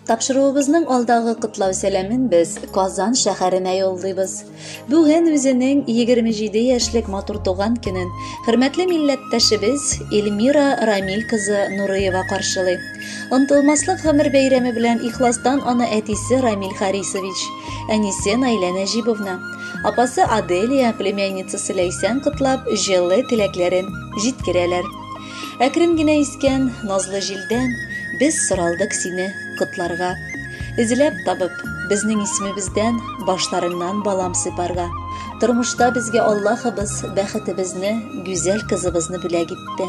Тапшыруыбызның алдагы котлау сәламен без Казан шәһәренә юллыйбыз. Бүген үзенең 27 яшьлек матур туган көнен хөрмәтле милләттәшебез Эльмира Рамиль кызы Нурыева каршылый. Онтылмаслык гомер бәйрәме белән ихластан аны әтисе Рамиль Харисович, әнисе Наилә Нәҗибовна, апасы Аделия, племянницасы Ләйсән котлап, җылы теләкләрен җиткерәләр. Әкрен генә искән назлы җилдән без соралдык сине котларга. Эзләп табып, безнең исемебездән башларыңнан балам сыйпарга. Тормышта безгә Аллаһыбыз бәхетебезне, гүзәл кызыбызны бүләк итте.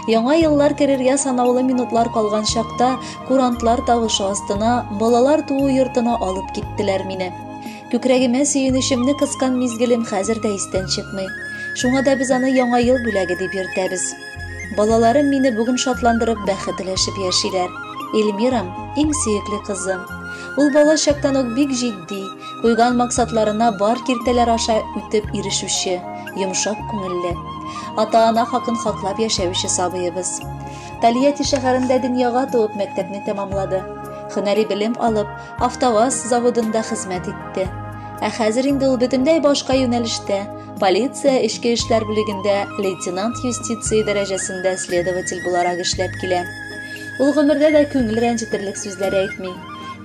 Яңа еллар керергә санаулы минутлар калган чакта курантлар тавышы астына балалар туу йортына алып киттеләр мине. Күкрәгемә сөенечемне кыскан мизгелем хәзер дә истән чыкмый. Шуңа да без аны Яңа ел бүләге дип йөртәбез. Балаларым мине бүген шатландырып, бәхет өләшеп яшиләр. Эльмирам, иң сөекле кызым. Ул бала чактан ук бик җитди, куйган максатларына бар киртәләр аша үтеп ирешүче, йомшак күңелле. Ата-ана хакын хаклап яшәүче сабыебыз. Тольятти шәһәрендә дөньяга туып мәктәпне тәмамлады. Һөнәри белем алып, АвтоВАЗ заводында хезмәт итте. Ә хәзер инде ул бөтенләй башка юнәлештә, полиция эчке эшләр бүлегендә лейтенант юстиции дәрәҗәсендә следователь буларак эшләп килә. Ул гомердә дә күңел рәнҗетерлек сүзләр әйтми.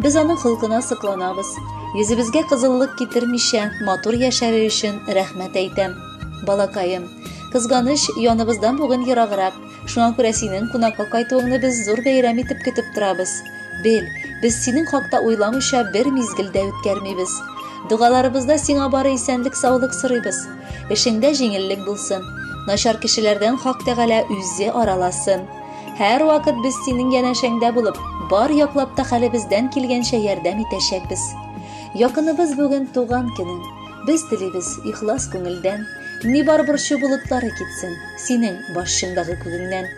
Без аның холкына сокланабыз. Йөзебезгә кызыллык китермичә, матур яшәве өчен рәхмәт әйтәм. Балакаем, кызганыч, яныбыздан бүген ераграк. Шуңа күрә синең кунакка кайтуыңны без зур бәйрәм итеп көтеп торабыз. Бел, без синең хакта уйламыйча бер мизгел дә үткәрмибез. Догаларыбызда сиңа бары исәнлек-саулык сорыйбыз. Эшеңдә җиңеллек булсын. Начар кешеләрдән Хак Тәгалә үзе араласын. Һәрвакыт без синең янәшәңдә булып, бар яклап та хәлебездән килгәнчә ярдәм итәчәкбез. Якыныбыз бүген туган көнең. Без телибез ихлас күңелдән, ни бар борчу болытлары китсен синең башчыңдагы күгеңнән.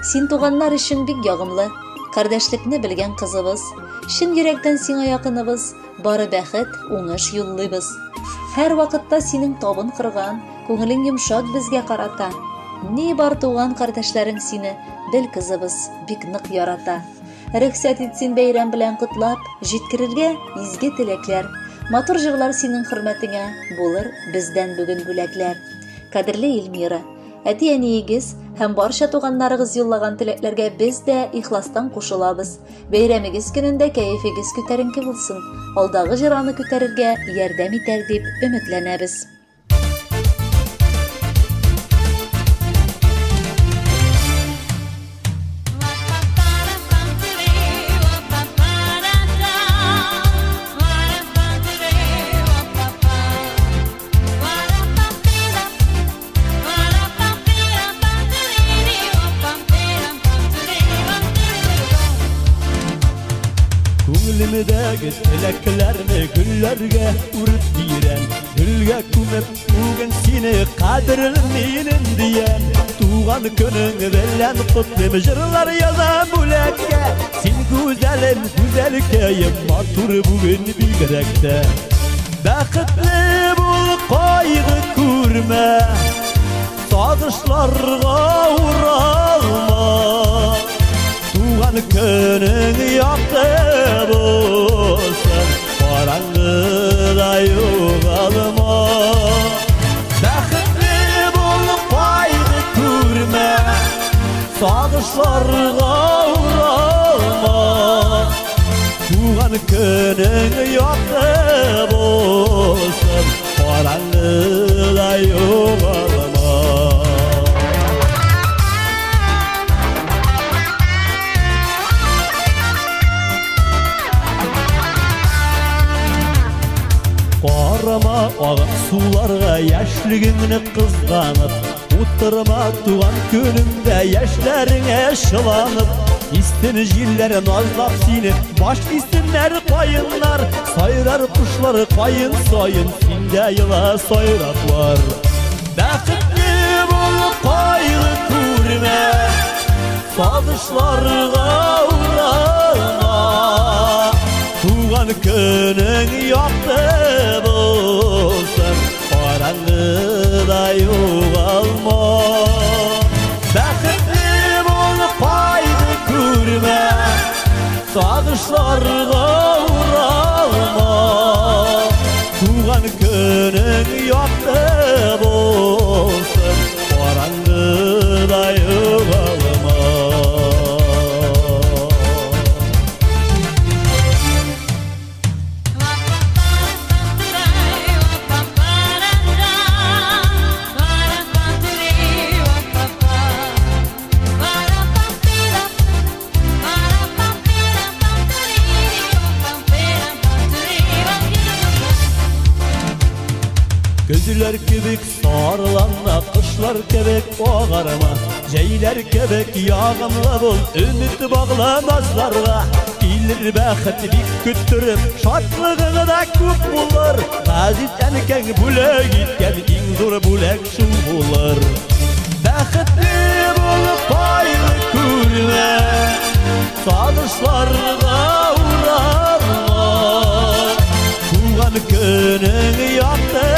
Син туганнар өчен бик ягымлы, кардәшлекне белгән кызыбыз. Чын йөрәктән сиңа якыныбыз, бары бәхет, уңыш юллыйбыз. Һәр вакытта синең табын корган, күңелең йомшак безгә карата. Ни бар туган кардәшләрең сине, бел кызыбыз, бик нык ярата. Рөхсәт ит син бәйрәм белән котлап, җиткерергә изге теләкләр. Матур җырлар синең хөрмәтеңә булыр бездән бүген бүләкләр. Кадерле Эльмира, әти-әниегез һәм барча туганнарыгыз юллаган теләкләргә без дә ихластан кушылабыз. Бәйрәмегез көнендә кәефегез күтәренке булсын. Алдагы җыр аны күтәрергә ярдәм итәр дип өметләнәбез. Күңелемдәге теләкләрне гөлләргә үреп бирәм. Гөлгә күмеп бүген сине кадерлем минем диям. Туган көнең белән котлыйм, җырлар язам бүләккә. Син гүзәлем, гүзәлкәем, матур бүген бигрәк тә. Бәхетле бул, кайгы күрмә, сагышларга уралма. Туган көнең якты булсын, караңгыда югалма. Бәхетле бул, кайгы күрмә, сагышларга уралма. Туган көнең якты булсын, караңгыда югалма. Карама агып суларга яшьлегеңне кызганып, утырма туган көнеңдә яшьләреңә чыланып. Истен җилләр назлап сине, баш истеннәр каеннар, сайрар кошлар каен саен, синдә ела сайраклар. Бәхетле бул, кайгы күрмә, сагышларга уралма. Туган көнең якты булсын, караңгыда югалма. Бәхетле бул, кайгы күрмә, сагышларга Сагышларга уралма. Туган көнең якты булсын, караңгыда югалма. Көзләр кебек сарланма, кышлар кебек агарма, җәйләр кебек ягымлы бул, өмет багламазларга. Килер бәхет бик көттереп, шатлыгың да күп булыр. Газиз әнкәң бүләк иткән иң зур бүләк шул булыр. Бәхетле булып кайгы күрмә, сагышларга уралма. Туган көнең якты